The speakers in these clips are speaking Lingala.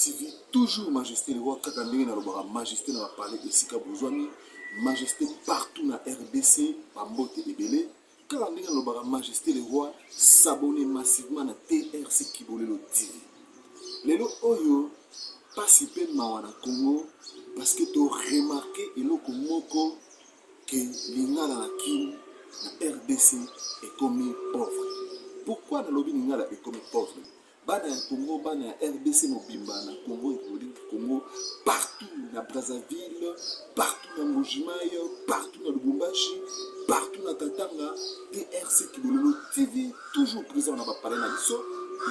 TV, toujours Majesté le Roi, kaka ndenge nalobaka Majesté na ba palais esika bozwami, Majesté partout na RDC, ba mbote ebele, kaka ndenge nalobaka Majesté le Roi, s'abonner massivement na TRC Kibolelo TV. Lelo oyo pasi pe mawa na Congo parce que to remarquer eloko moko que lingala na Kin na RDC ekomi pauvre. Pourquoi nalobi lingala ekomi pauvre? Bana ya Congo, bana ya RDC mobimba na Congo, Republique du Congo, partout na Brazzaville, partout na Mbujimayi, partout na Lubumbashi, partout na Katanga, TRC Kibololo TV toujours présent na ba palais na biso.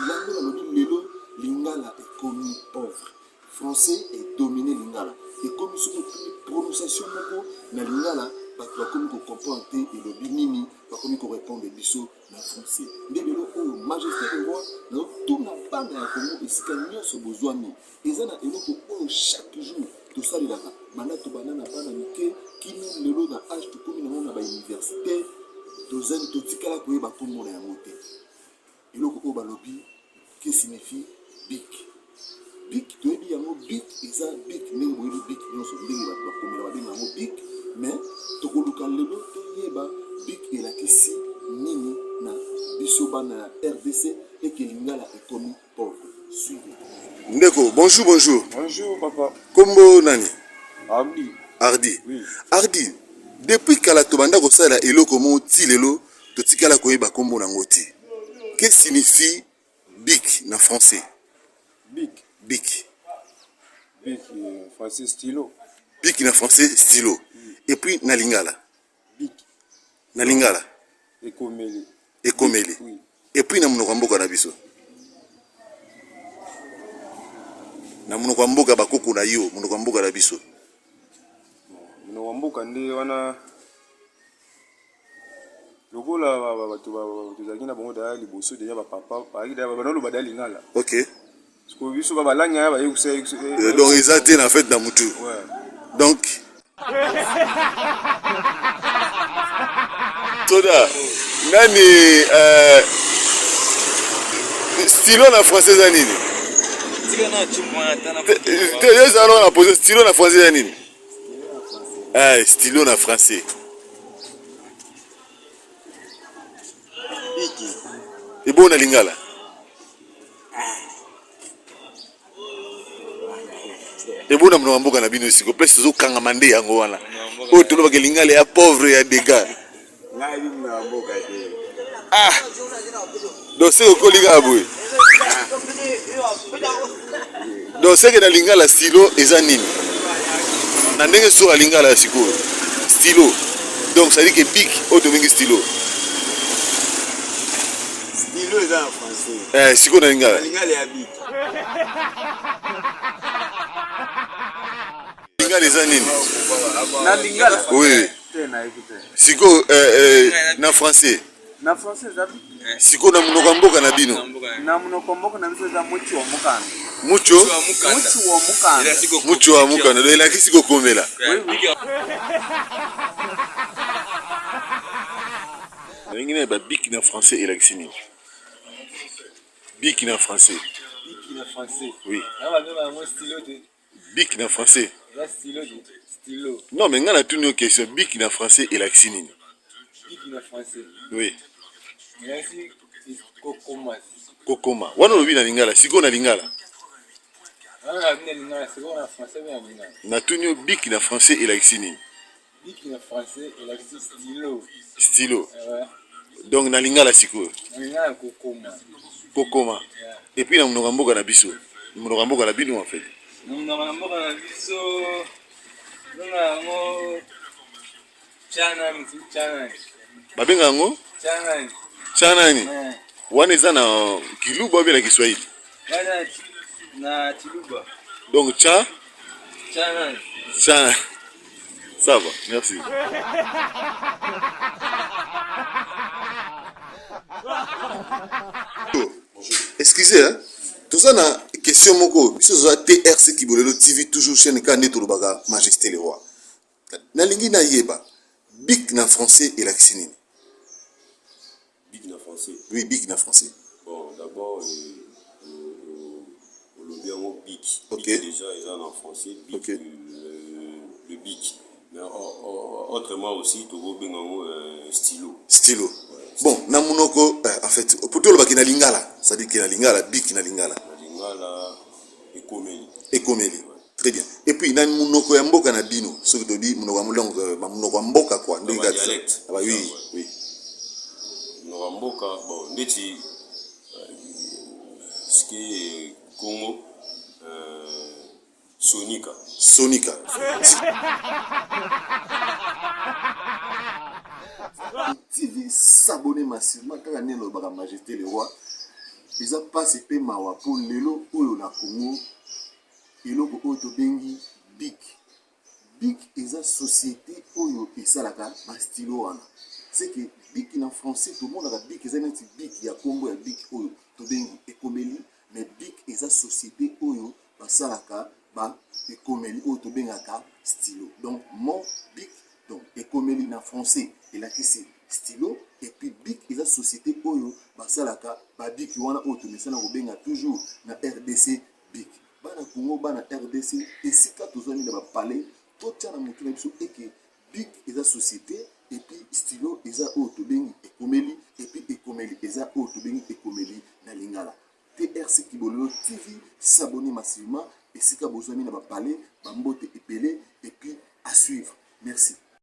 Yango nalobi lelo lingala ekomi pauvre. Français e domine lingala. Ekomi soki otuni prononciation moko na lingala bato bakomi ko comprendre te elobi nini, bakomi ko répondre biso na français. Nde lelo oyo Majesté le Roi nazotuna bana ya Congo esika nyonso bozwami, eza na eloko oyo chaque jour tosalelaka banda tobanda na bana mike kino lelo na age tokomi nango na ba université, tozali totikala koyeba nkombo na yango te. Eloko oyo balobi que signifie bic? Bic toyebi yango, bic eza bic ndenge boyebi bic nyonso ndenge bato bakomela babenga yango bic, mais tokoluka lelo toyeba bic elakisi nini na biso bana ya RDC eke lingala ekomi pauvre. Suivez. Ndeko, bonjour, bonjour. Bonjour papa. Kombo nani? Ardi. Ardi. Oui. Ardi, depuis kala tobanda kosala eloko moko ti lelo totikala koyeba kombo nango te. Que signifie bic na français? Bic. Bic. Bic français stylo. Bic na français stylo. Et puis na lingala. Bic. Na lingala. Ekomeli. Ekomeli. Oui. Et puis na monoko ya mboka na biso. Na monoko ya mboka bakoko na yo, monoko ya mboka na biso. Monoko ya mboka nde wana lokola bato tozalaki na bango daya liboso deja bapapa bazalaki deja banaloba deja lingala. Ok. Sikoyo biso ba balangi aya baye kusa Donc eza te na fête na mutu. Ouais. Donc Soda nani stylo na français eza nini? Te yo ezala na pose stylo na français eza nini? Eh, stylo na français. Ebo na lingala. Ebo na monoko ya mboka na bino siko place tozokangama nde yango wana. Oyo tolobaka lingala ya pauvre ya dégâts. Ah! Donc seke okoli kaka boye. Donc seke na lingala stylo eza nini? Na ndenge soka lingala ya sikoyo. Stylo. Donc ça dit que bic oyo tobengi stylo. Stylo eza na français. Eh, sikoyo na lingala. Na lingala ya bic. Lingala eza nini? Na lingala. Oui. Te nayebi te. Sikoyo eh, eh, na français. Na français eza bic. Sikoyo na monoko ya mboka na bino. Na monoko mboka na biso eza muchi wa mukanda. Mucho? Muchi wa mukanda. Mucho wa mukanda. Donc elakisi kokomela. Oui, oui. Nalingi nayeba bic na français elakisi nini? Bic na français. Bic na français. Oui. Na babenga yango stylo te. Bic na français. Eza stylo te. Stylo. Non mais nga natuni yo question bic na français elakisi nini? Bic na français. Oui. Elakisi kokoma. Kokoma. Wana olobi na lingala, sikoyo na lingala. Wana nalobi na lingala, sikoyo na français mpe na lingala. Natuni yo bic na français elakisi nini? Bic na français elakisi stylo. Stylo. Ouais. Donc na lingala sikoyo. Na lingala kokoma. Kokoma. Yeah. Et puis na monoko ya mboka na biso. Monoko ya mboka na bino en fait. Na monoko ya mboka na biso benga yango chanani si chanani. Babenga yango? Chanani. Chanani. Yeah. Wana eza na Kiluba ou bien na Kiswahili? Wana na Chiluba. Donc cha Chanani. Cha Ça va, merci. Excusez, hein? Toza na question moko, biso toza TRC Kibolelo TV toujours chaîne ka nde tolobaka Majesté le Roi. Nalingi nayeba bic na français elakisi nini? Bic na français. Oui, bic na français. Bon, d'abord olobi yango bic. Bic. Ok. Bic déjà eza na français bic. Le bic, mais autrement aussi tokobenga yango stylo. Stylo. Bon, na monoko, en fait, po tolobaki na lingala, c'est-à-dire ke na lingala, bic na lingala? Na lingala, ekomeli. Ekomeli, très bien. Et puis na monoko ya mboka na bino, soki tobi monoko ya molongo, monoko ya mboka quoi, ndenge Na kaka ba-dialecte. Ah bah oui. Ouais. Monoko ya mboka, bon, ndeti ce qui Congo, sonika. Sonika. TV, s'abonner massivement. Kaka ndenge nalobaka, majesté le roi, eza mpasi mpe mawa mpo lelo oyo na Congo, eloko oyo tobengi bic, bic eza société oyo esalaka bastylo wana. C'est que bic na français, tomonaka bic eza neti bic ya nkombo ya bic oyo tobengi ekomeli, mais bic eza société oyo basalaka ba ekomeli oyo tobengaka stylo. Donc mot bic, donc ekomeli na français, elakisi stylo. Et puis bic eza société oyo basalaka babic wana oyo tomesana kobenga toujours na RDC bic. Bana Congo, bana RDC, esika tozwani na bapalais, totia na motu na biso eke bic eza société, et puis stylo eza oyo tobengi ekomeli, et puis ekomeli eza oyo tobengi ekomeli na lingala. TRC Kibololo TV, s'abonner massivement esika bozwami na bapalais, bambote ebele, et puis à suivre, merci.